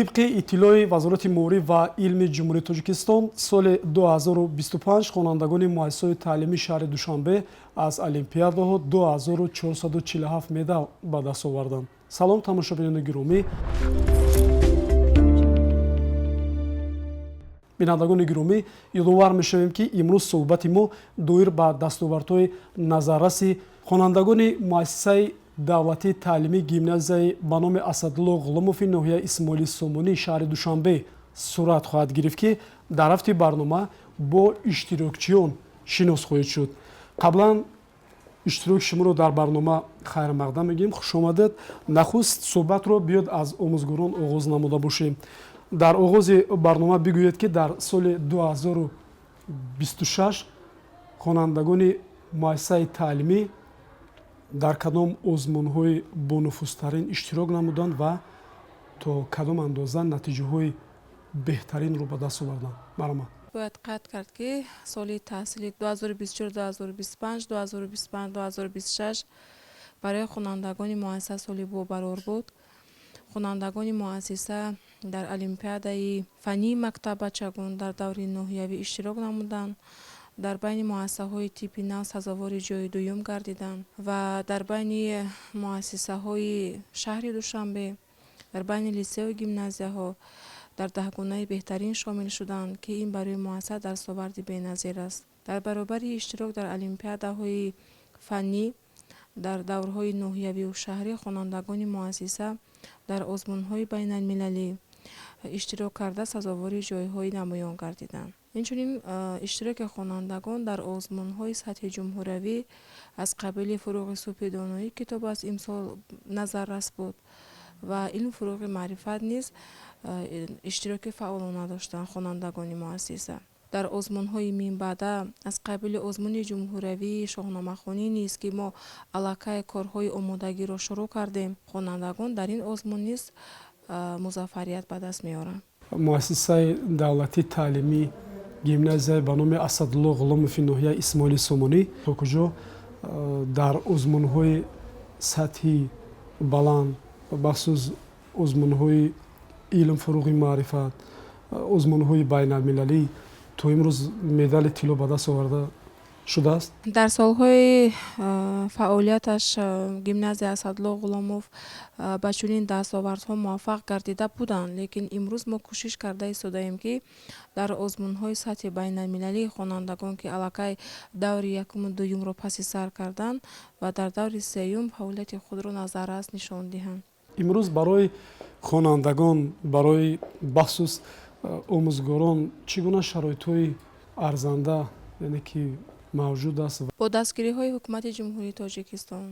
Тибқи иттилои Вазорати маориф ва илми Ҷумҳурии Тоҷикистон, соли 2025 хонандагони муассисаҳои таълимии шаҳри Душанбе аз олимпиадаҳо 2447 медал ба даст оварданд. Салом, тамошобинони гиромӣ, бинандагони гиромӣ. Ёдовар мешавем, ки имрӯз суҳбати мо доир ба дастовардҳои назарраси хонандагони муассисаи давлатии таълимии гимназияи ба номи Асадулло Ғуломови ноҳияи Исмоили Сомонии шаҳри Душанбе сурат хоҳад гирифт, ки дар рафти барнома бо иштирокчиён шинос хоҳед шуд. Қаблан иштироки шуморо дар барнома хайрмақдам мегӯем, хушомадед. Нахуст суҳбатро биёд аз омӯзгорон оғоз намуда бошем. Дар оғози барнома бигӯед, ки дар соли 2026 хонандагони муассисаи таълимӣ дар кадом озмунҳои бонуфузтарин иштирок намуданд ва то кадом андоза натиҷаҳои беҳтаринро ба даст оварданд. Марҳамат. Бояд қайд кард, ки соли таҳсили 2024, 2025, 2025, 2026 барои хонандагони муассиса соли бобарор буд. Хонандагони муассиса дар олимпиадаи фаннии мактаббачагон дар даври ноҳиявӣ иштирок намуданд, дар байни муассисаҳои типи нав сазовори ҷойи дуюм гардиданд ва дар байни муассисаҳои шаҳри Душанбе, дар байни литсею гимназияҳо дар 10-гонаи беҳтарин шомил шуданд, ки ин барои муассиса дастоварди беназир аст. Дар баробари иштирок дар олимпиадаҳои фаннӣ дар даврҳои ноҳиявию шаҳрӣ, хонандагони муассиса дар озмунҳои байналмилалӣ иштирок карда, сазовори ҷойҳои намоён гардиданд. Инчунин иштироки хонандагон дар озмунҳои сатҳи ҷумҳуриявӣ аз қабили «Фурӯғи субҳи доноӣ китоб аст» имсол назаррас буд ва «Илм фурӯғи маърифат» низ иштироки фаъолона доштанд. Хонандагони муассиса дар озмунҳои минбаъда аз қабили озмуни ҷумҳуриявии шоҳномахонӣ низ, ки мо аллакай корҳои омодагиро шурӯъ кардем, хонандагон дар ин озмун низ музаффарият ба даст меоранд. Муассисаи давлатии таълимӣ гимназияи ба номи Асадулло Ғуломови ноҳияи Исмоили Сомонӣ то куҷо дар озмунҳои сатҳи баланд, бахусус озмунҳои «Илм фурӯғи маърифат», озмунҳои байналмилалӣ то имрӯз медали тилло ба даст оварда шудааст? Дар солҳои фаъолияташ гимназияи Асадулло Ғуломов ба чунин дастовардҳо муваффақ гардида буданд, лекин имрӯз мо кӯшиш карда истодаем, ки дар озмунҳои сатҳи байналмилалии хонандагон, ки аллакай даври якуму дуюмро паси сар карданд ва дар даври сеюм фаъолияти худро назаррас нишон диҳанд. Имрӯз барои хонандагон, барои бахусус омӯзгорон чӣ гуна шароитҳои арзанда, яъне ки, мавҷуд аст? Бо дастгириҳои Ҳукумати Ҷумҳурии Тоҷикистон,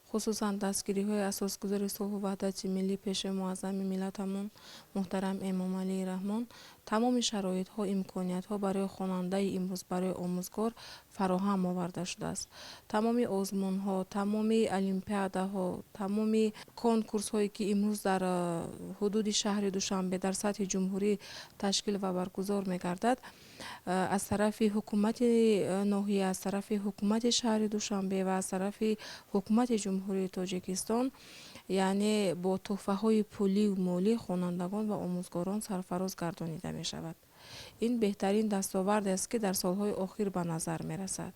хусусан дастгириҳои Асосгузори сулҳу ваҳдати миллӣ, Пешвои муаззами миллатамон муҳтарам Эмомалӣ Раҳмон, тамоми шароитҳо, имкониятҳо барои хонандаи имрӯз, барои омӯзгор фароҳам оварда шудааст. Тамоми озмунҳо, тамоми олимпиадаҳо, тамоми конкурсҳое, ки имрӯз дар ҳудуди шаҳри Душанбе дар сатҳи ҷумҳурӣ ташкил ва баргузор мегардад, аз тарафи ҳукумати ноҳия, аз тарафи ҳукумати шаҳри Душанбе ва аз тарафи Ҳукумати Ҷумҳурии Тоҷикистон, яъне бо тӯҳфаҳои пулию молӣ хонандагон ва омӯзгорон сарфароз гардонида мешавад. Ин беҳтарин дастовардест, ки дар солҳои охир ба назар мерасад.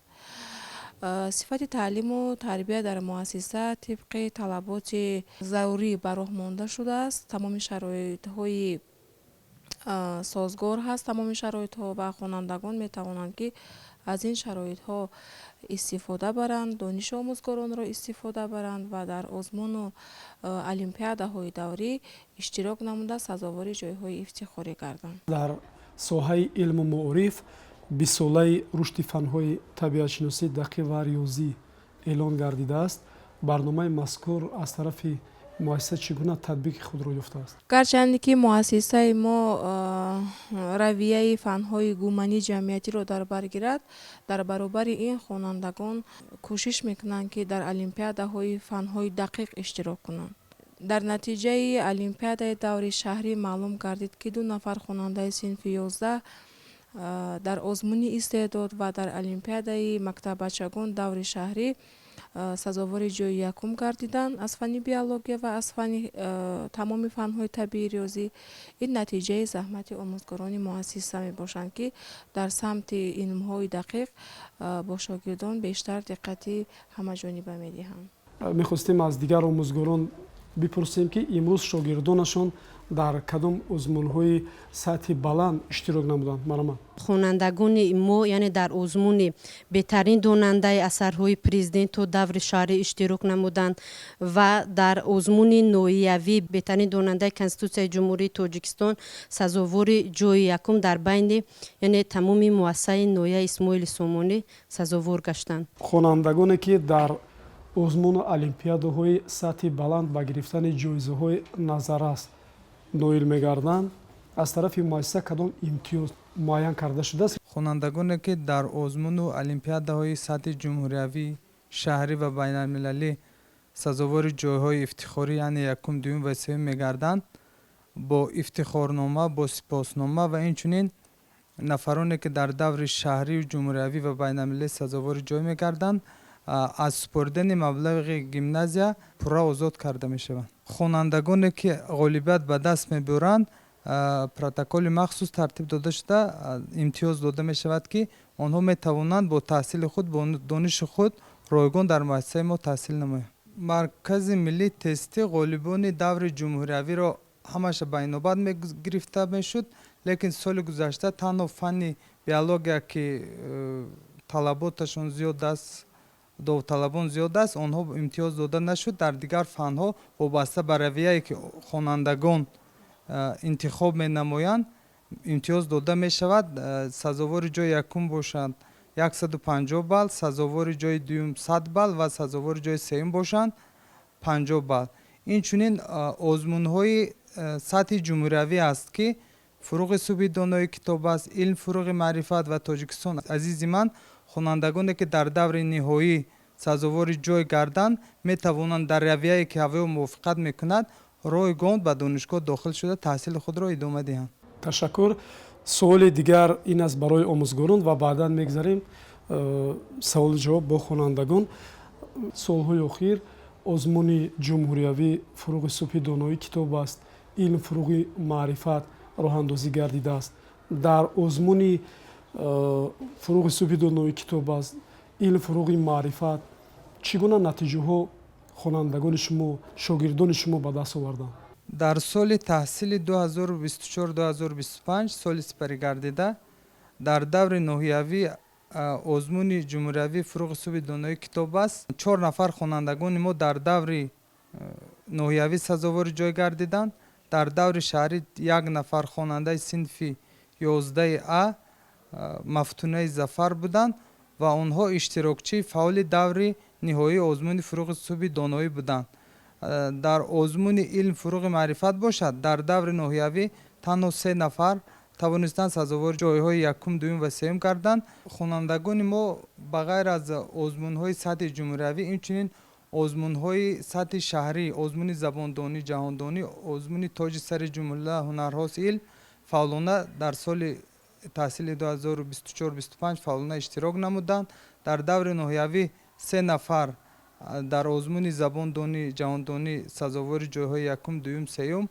Сифати таълиму тарбия дар муассиса тибқи талаботи зарурӣ ба роҳ монда шудааст. Тамоми шароитҳои созгор ҳаст, тамоми шароитҳо, ва хонандагон метавонанд, ки аз ин шароитҳо истифода баранд, дониши омӯзгоронро истифода баранд ва дар озмуну олимпиадаҳои даврӣ иштирок намуда, сазовори ҷойҳои ифтихорӣ гарданд. Дар соҳаи илму маориф 20-солаи рушди фанҳои табиатшиносӣ, дақиқ ва риёзӣ эълон гардидааст. Барномаи мазкур аз тарафи муассиса чӣ гуна татбиқи худро ёфтааст? Гарчанде ки муассисаи мо равияи фанҳои гуманӣ ҷамъиятиро дар бар гирад, дар баробари ин хонандагон кӯшиш мекунанд, ки дар олимпиадаҳои фанҳои дақиқ иштирок кунанд. Дар натиҷаи олимпиадаи даври шаҳрӣ маълум гардид, ки ду нафар хонандаи синфи 11 дар озмуни истеъдод ва дар олимпиадаи мактаббачагон даври шаҳрӣ Сазовори ҷои якум гардиданд аз фанни биология ва аз фанни тамоми фанҳои табиӣ, риёзӣ. Ин натиҷаи заҳмати омӯзгорони муассиса мебошанд, ки дар самти илмҳои дақиқ бо шогирдон бештар диққати ҳамаҷониба медиҳанд. Мехостем аз дигар омӯзгорон бипурсем, ки имрӯз шогирдонашон дар кадом озмунҳои сатҳи баланд иштирок намуданд. Марҳамат. Хонандагони мо, яъне, дар озмуни беҳтарин донандаи асарҳои Президент то даври шаҳрӣ иштирок намуданд ва дар озмуни ноҳиявӣ беҳтарин донандаи Конститутсияи Ҷумҳурии Тоҷикистон сазовори ҷои якум дар байни, яъне, тамоми муассисаи ноҳияи Исмоили Сомонӣ сазовор гаштанд. Хонандагоне, ки дар озмуну олимпиадаҳои сатҳи баланд ба гирифтани ҷоизаҳои назаррас ноил мегарданд, аз тарафи муассиса кадом имтиёз муайян карда шудааст? Хонандагоне, ки дар озмуну олимпиадаҳои сатҳи ҷумҳуриявӣ, шаҳрӣ ва байналмилалӣ сазовори ҷойҳои ифтихорӣ, яъне якум, дуюм ва сеюм мегарданд, бо ифтихорнома, бо сипоснома ва инчунин нафароне, ки дар даври шаҳрию ҷумҳуриявӣ ва байналмилалӣ сазовори ҷой мегарданд, аз супоридани маблағи гимназия пурра озод карда мешаванд. Хонандагоне, ки ғолибият ба даст мебуранд, протоколи махсус тартиб дода шуда, имтиёз дода мешавад, ки онҳо метавонанд бо таҳсили худ, бо дониши худ ройгон дар муассисаи мо таҳсил намоянд. Маркази миллии тестӣ ғолибони даври ҷумҳуриявиро ҳамаша ба инобат мегирифта мешуд, лекин соли гузашта танҳо фанни биология, ки талаботашон зиёд аст, довталабон зиёд аст, онҳо имтиёз дода нашуд. Дар дигар фанҳо вобаста ба равияе, ки хонандагон интихоб менамоянд, имтиёз дода мешавад. Сазовори ҷои якум бошанд, 150 балл, сазовори ҷои дуюм 100 балл ва сазовори ҷои сеюм бошанд, 50 балл. Инчунин озмунҳои сатҳи ҷумҳуриявӣ аст, ки «Фуруғи субҳи донои китоб аст», «Илм фуруғи маърифат» ва «Тоҷикистон азизи ман», хонандагоне, ки дар даври ниҳоӣ сазовори ҷой гарданд, метавонанд дар равияе, ки ҳавои мувофиқат мекунад, ройгон ба донишгоҳ дохил шуда, таҳсили худро идома диҳанд. Ташаккур. Суоли дигар ин аст барои омӯзгорон ва баъдан мегзарем саволу ҷавоб бо хонандагон. Солҳои охир озмуни ҷумҳуриявӣ «Фуруғи субҳи доноӣ китоб аст», «Илм фуруғи маърифат» роҳандозӣ гардидааст. Дар озмуни «Фуруғи субҳи доноӣ китоб аст», «Илм фуруғи маърифат» чӣ гуна натиҷаҳо хонандагони шумо, шогирдони шумо ба даст оварданд? Дар соли таҳсили 2024-2025, соли сипаригардида, дар даври ноҳиявӣ озмуни ҷумҳуриявии «Фуруғи субҳи донои китоб аст» чор нафар хонандагони мо дар даври ноҳиявӣ сазовори ҷой гардиданд. Дар даври шаҳрӣ як нафар хонандаи синфи 11 А, Мафтунаи Зафар буданд ва онҳо иштирокчии фаъоли даври ниҳоии озмуни «Фуруғи субҳи доноӣ» буданд. Дар озмуни «Илм фуруғи маърифат» бошад, дар даври ноҳиявӣ танҳо се нафар тавонистанд сазовори ҷойҳои якум, дуюм ва сеюм гарданд. Хонандагони мо ба ғайр аз озмунҳои сатҳи ҷумҳуриявӣ, инчунин озмунҳои сатҳи шаҳрӣ, озмуни забондонӣ, ҷаҳондонӣ, озмуни «Тоҷи сари ҷумла ҳунарҳост илм» фаъолона дар соли таҳсили 2024-25 фаъолона иштирок намуданд. Дар даври ноҳиявӣ се нафар дар озмуни забондонӣ, ҷаҳондонӣ сазовори ҷойҳои якум, дуюм, сеюм.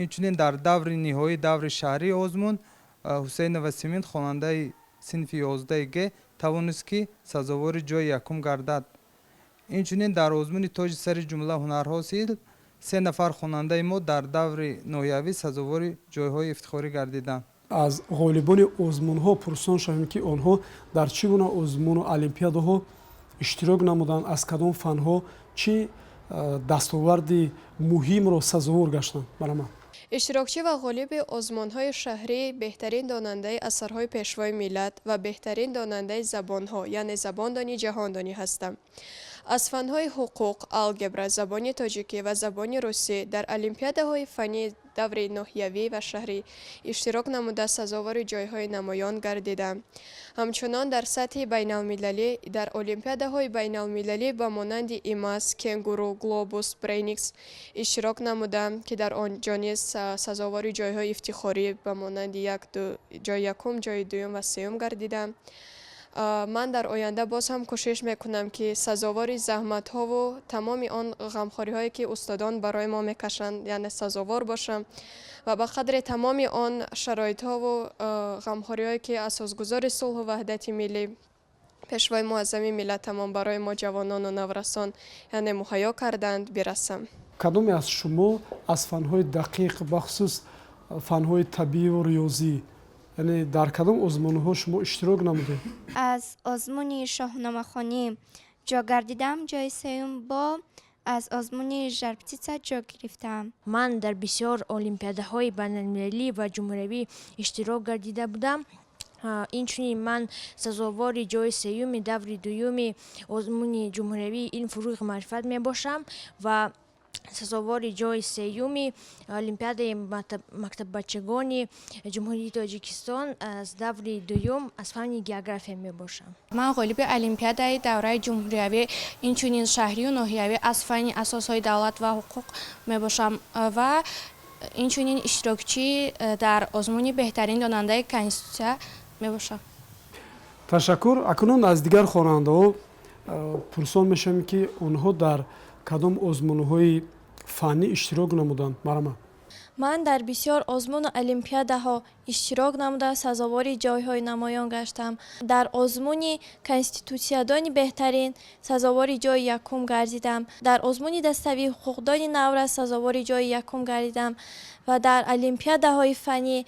Инчунин дар даври ниҳоӣ, даври шаҳрии озмун, Ҳусейнова Симин, хонандаи синфи 11 Г, тавонист, ки сазовори ҷои якум гардад. Инчунин дар озмуни «Тоҷи сари ҷумла ҳунарҳост илм» се нафар хонандаи мо дар даври ноҳиявӣ сазовори ҷойҳои ифтихорӣ гардиданд. Аз ғолибони озмунҳо пурсон шавем, ки онҳо дар чӣ гуна озмуну олимпиадаҳо иштирок намуданд, аз кадом фанҳо чӣ дастоварди муҳимро сазовор гаштанд. Марҳамат. Иштирокчӣ ва ғолиби озмунҳои шаҳрии беҳтарин донандаи асарҳои Пешвои миллат ва беҳтарин донандаи забонҳо, яъне забондонӣ, ҷаҳондонӣ ҳастам. Аз фанҳои ҳуқуқ, алгебра, забони тоҷикӣ ва забони русӣ дар олимпиадаҳои фаннии даври ноҳиявӣ ва шаҳрӣ иштирок намуда, сазовори ҷойҳои намоён гардидам. Ҳамчунон дар сатҳи байналмилалӣ дар олимпиадаҳои байналмилалӣ ба монанди ИМАС, Кенгуру, Глобус, Брейникс иштирок намудам, ки дар он ҷо низ сазовори ҷойҳои ифтихорӣ ба монанди як ҷои якум, ҷои дуюм ва сеюм гардидам. Ман дар оянда боз ҳам кӯшиш мекунам, ки сазовори заҳматҳову тамоми он ғамхориҳое, ки устодон барои мо мекашанд, яъне сазовор бошам ва ба қадри тамоми он шароитҳову ғамхориҳое, ки асосгузори сулҳу ваҳдати миллӣ, пешвои муаззами миллатамон барои мо, ҷавонону наврасон, яъне муҳайё карданд, бирасам. Кадоме аз шумо аз фанҳои дақиқ, бахусус фанҳои табииву риёзӣ, яъне дар кадом озмунҳо шумо иштирок намудед? Аз озмуни шоҳномахонӣ ҷо гардидам ҷои сеюм, бо аз озмуни Жар-птица ҷо гирифтам. Ман дар бисёр олимпиадаҳои байналмилалӣ ва ҷумҳуриявӣ иштирок гардида будам. Инчунин ман сазовори ҷои сеюми даври дуюми озмуни ҷумҳуриявии илм, фурӯғи маърифат мебошам ва сазовори ҷои сеюми олимпиадаи мактаббачагони Ҷумҳурии Тоҷикистон аз даври дуюм аз фанни география мебошам. Ман ғолиби олимпиадаи давраи ҷумҳуриявӣ, инчунин шаҳрию ноҳиявӣ аз фанни асосҳои давлат ва ҳуқуқ мебошам ва инчунин иштирокчӣ дар озмуни беҳтарин донандаи Конститутсия мебошам. Ташаккур. Акнун аз дигар хонандаҳо пурсон мешавем, ки онҳо дар кадом озмунҳои фаннӣ иштирок намуданд. Марҳамат. Ман дар бисёр озмуну олимпиадаҳо иштирок намуда, сазовори ҷойҳои намоён гаштам. Дар озмуни конститутсиядони беҳтарин сазовори ҷои якум гардидам, дар озмуни даставии ҳуқуқдони наврас сазовори ҷои якум гардидам ва дар олимпиадаҳои фаннӣ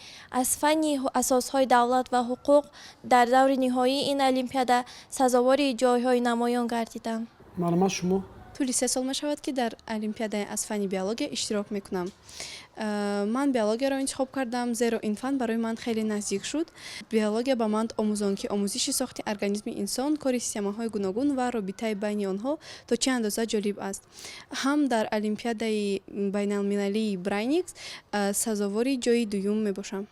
аз фанни асосҳои давлат ва ҳуқуқ дар даври ниҳоии ин олимпиада сазовори ҷойҳои намоён гардидам. Марҳамат, шумо. Тӯли 3 сол мешавад, ки дар олимпиадаи аз фанни биология иштирок мекунам. Ман биологияро интихоб кардам, зеро ин фан барои ман хеле наздик шуд. Биология ба ман омӯзонд, ки омӯзиши сохти организми инсон, кори системаҳои гуногун ва робитаи байни онҳо то чӣ андоза ҷолиб аст. Ҳам дар олимпиадаи байналмилалии Брайникс сазовори ҷои дуюм мебошам.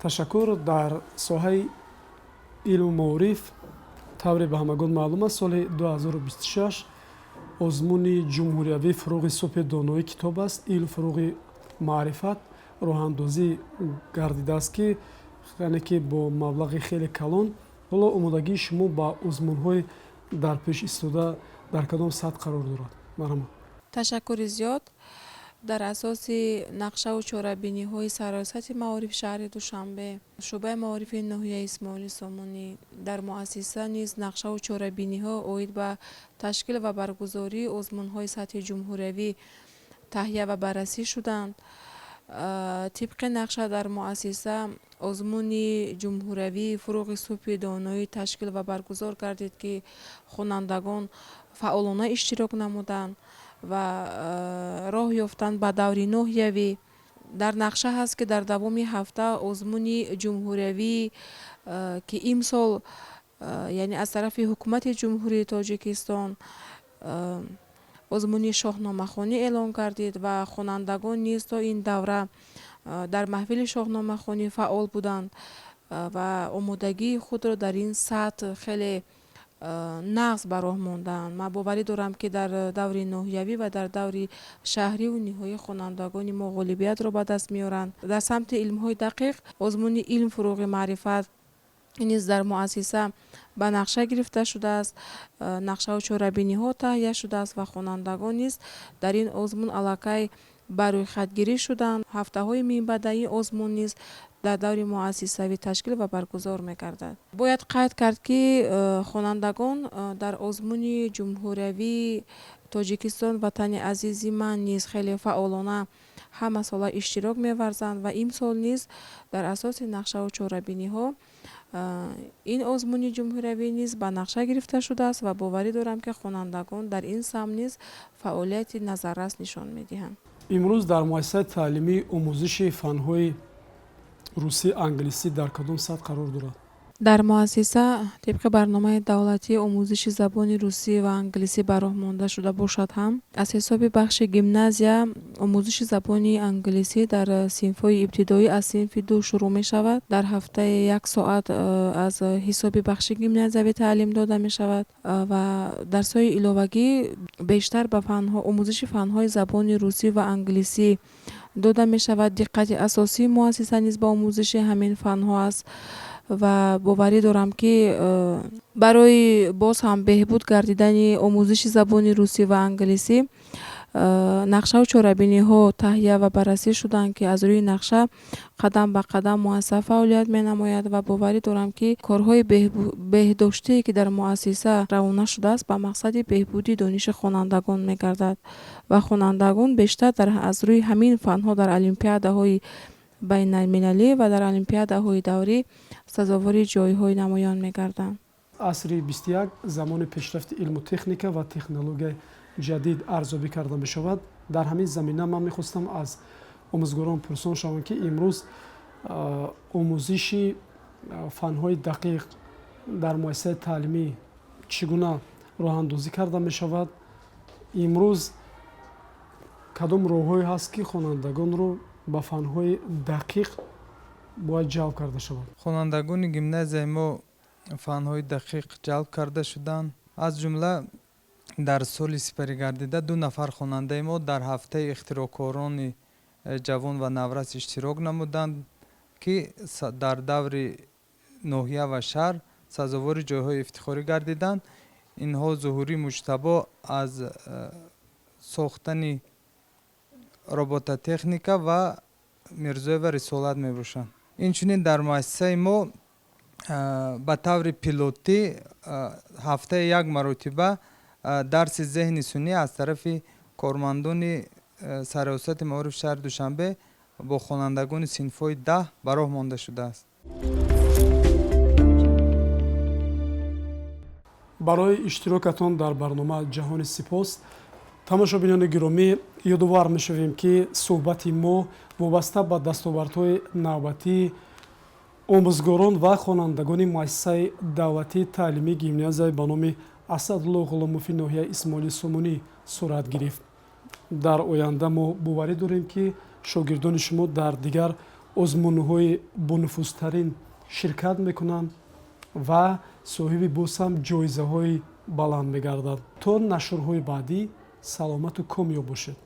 Ташаккур. Дар соҳаи илму маориф, тавре ба ҳамагон маълум аст, соли 2026 озмуни ҷумҳуриявии «Фурӯғи субҳи доноӣ китоб аст, илм, фурӯғи маърифат» роҳандозӣ гардидааст, ки яъне ки бо маблағи хеле калон. Ҳоло омодагии шумо ба озмунҳои дар пеш истода дар кадом сатҳ қарор дорад? Марҳамат. Ташаккури зиёд. Дар асоси нақшаву чорабиниҳои Сарраёсати маорифи шаҳри Душанбе, шӯъбаи маорифи ноҳияи Исмоили Сомонӣ, дар муассиса низ нақшаву чорабиниҳо оид ба ташкил ва баргузории озмунҳои сатҳи ҷумҳуриявӣ таҳия ва баррасӣ шуданд. Тибқи нақша, дар муассиса озмуни ҷумҳуриявии «Фурӯғи субҳи доноӣ» ташкил ва баргузор гардид, ки хонандагон фаъолона иштирок намуданд ва роҳ ёфтанд ба даври ноҳиявӣ. Дар нақша ҳаст, ки дар давоми ҳафта озмуни ҷумҳуриявӣ, ки имсол, яъне аз тарафи Ҳукумати Ҷумҳурии Тоҷикистон озмуни шоҳномахонӣ эълон гардид ва хонандагон низ то ин давра дар маҳфили шоҳномахонӣ фаъол буданд ва омодагии худро дар ин сатҳ хеле нағз ба роҳ мондаанд. Ман боварӣ дорам, ки дар даври ноҳиявӣ ва дар даври шаҳриву ниҳоӣ хонандагони мо ғолибиятро ба даст меоранд. Дар самти илмҳои дақиқ озмуни «Илм, фурӯғи маърифат» низ дар муассиса ба нақша гирифта шудааст, нақшаву чорабиниҳо таҳия шудааст ва хонандагон низ дар ин озмун аллакай ба рӯйхатгирӣ шуданд. Ҳафтаҳои минбаъдаи озмун низ дар даври муассисавӣ ташкил ва баргузор мегардад. Бояд қайд кард, ки хонандагон дар озмуни ҷумҳуриявии «Тоҷикистон, ватани азизи ман» низ хеле фаъолона ҳамасола иштирок меварзанд ва имсол низ дар асоси нақшаву чорабиниҳо ин озмуни ҷумҳуриявӣ низ ба нақша гирифта шудааст ва боварӣ дорам, ки хонандагон дар ин самт низ фаъолияти назаррас нишон медиҳанд. Имрӯз дар муассисаи таълимӣ омӯзиши фанҳои русӣ, англисӣ дар кадом сатҳ қарор дорад? Дар муассиса тибқи барномаи давлатии омӯзиши забони русӣ ва англисӣ ба роҳ монда шуда бошад ҳам, аз ҳисоби бахши гимназия омӯзиши забони англисӣ дар синфҳои ибтидоӣ аз синфи ду шурӯъ мешавад. Дар ҳафтаи як соат аз ҳисоби бахши гимназиявӣ таълим дода мешавад ва дарсҳои иловагӣ бештар ба фанҳо, омӯзиши фанҳои забони русӣ ва англисӣ. Дода мешавад. Диққати асосии муассиса низ ба омӯзиши ҳамин фанҳо аст ва боварӣ дорам, ки барои боз ҳам беҳбуд гардидани омӯзиши забони русӣ ва англисӣ нақшаву чорабиниҳо таҳия ва баррасӣ шуданд, ки аз рӯи нақша қадам ба қадам муассиса фаъолият менамояд. Ва боварӣ дорам, ки корҳои беҳдоштие, ки дар муассиса равона шудааст, ба мақсади беҳбуди дониши хонандагон мегардад ва хонандагон бештар аз рӯи ҳамин фанҳо дар олимпиадаҳои байналмилалӣ ва дар олимпиадаҳои даврӣ сазовори ҷойҳои намоён мегарданд. Асри 21 замони пешрафти илму техника ва технологияи ҷадид арзёбӣ карда мешавад. Дар ҳамин замина ман мехостам аз омӯзгорон пурсон шавам, ки имрӯз омӯзиши фанҳои дақиқ дар муассисаи таълимӣ чӣ гуна роҳандозӣ карда мешавад, имрӯз кадом роҳҳое ҳаст, ки хонандагонро ба фанҳои дақиқ бояд ҷалб карда шавад? Хонандагони гимназияи мо фанҳои дақиқ ҷалб карда шуданд. Аз ҷумла дар соли сипаригардида ду нафар хонандаи мо дар ҳафтаи ихтироъкорони ҷавон ва наврас иштирок намуданд, ки дар даври ноҳия ва шаҳр сазовори ҷойҳои ифтихорӣ гардиданд. Инҳо Зуҳурӣ Муҷтабо аз сохтани робототехника ва Мирзоева Рисолат мебошанд. Инчунин дар муассисаи мо ба таври пилотӣ ҳафтаи як маротиба дарси зеҳни сунъӣ аз тарафи кормандони Сарриёсати маорифи шаҳри Душанбе бо хонандагони синфҳои 10 ба роҳ монда шудааст. Барои иштирокатон дар барнома ҷаҳони сипос. Тамошобинони гиромӣ, ёдовар мешавем, ки суҳбати мо вобаста ба дастовардҳои навбатии омӯзгорон ва хонандагони муассисаи давлатии таълимии гимназияи ба номи Асадулло Ғуломови ноҳияи Исмоили Сомонӣ сурат гирифт. Дар оянда мо боварӣ дорем, ки шогирдони шумо дар дигар озмунҳои бонуфузтарин ширкат мекунанд ва соҳиби боз ҳам ҷоизаҳои баланд мегарданд. То нашрҳои баъдӣ саломату комёб бошед.